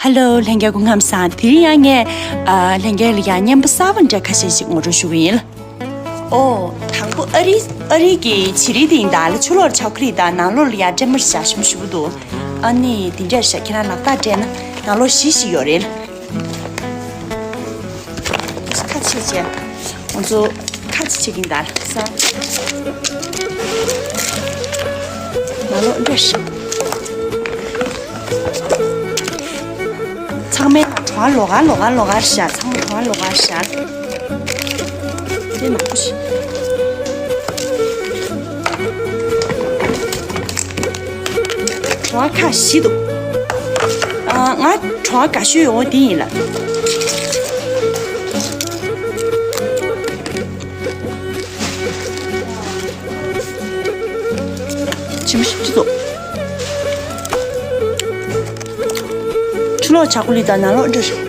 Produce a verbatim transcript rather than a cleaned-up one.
ཧེ་ལོ། ལྷན་རྒྱས་སྐུ་ཁམས་བཟང་། དེ་རིང་ཡང་ངས་ཨ་ལྷན་རྒྱས་ལ་ཡང་རྔན་པ་གསར་པ་འདྲ་ཁ་ཤས་ཤིག་ངོ་སྤྲོད་ཞུ་གི་ཡིན་ལ། ཨོ། དང་པོ་ཨ་རི་ཨ་རི་གི་བྱི་རིལ་དེ་ཡིན་ད་ལ། ཕྱི་ལོགས་ཆོ་ཀོ་ལེ་ཊི་དང་ནང་ལོགས་ལ་ཡང་སྲན་མ་བཞག་ཞིམ་ཞིམ་པོ་འདུག་ཨ་ནི་དེ་འདྲ་བཞག་ཁྱེད་རང་ལག་རྟགས་སྤྲད་ན་ནང་ལོགས་ཞི་ཞིག་ཡོད་རེད། ཁ་ཕྱེ་བྱས། ང་ཚོ་ཁ་ཕྱེ་གིན་ད་ལ་ས། ནང་ལོགས་འདྲ་ཞིག་ཚང་མའི་གྲོད་ལོག་ག་ལོག་ག་ལོག་ག་བཞག་ཚང་མ་གྲོད་ལོག་ག་བཞག་དེ་མང་པོ་ཞིག་གྲོད་ཁ་ཞིག་འདུག་ཨ། ང་གྲོད་དགའ་ཤོས་ཡོང་འདི་ཡིན་ལ། ཞིམ་པོ་ཞིག་འདུག་ཕྱི་ལོགས་ཆོ་ཀོ་ལེ་ཊི་དང་ནང་ལོགས་འདྲ་ཞིག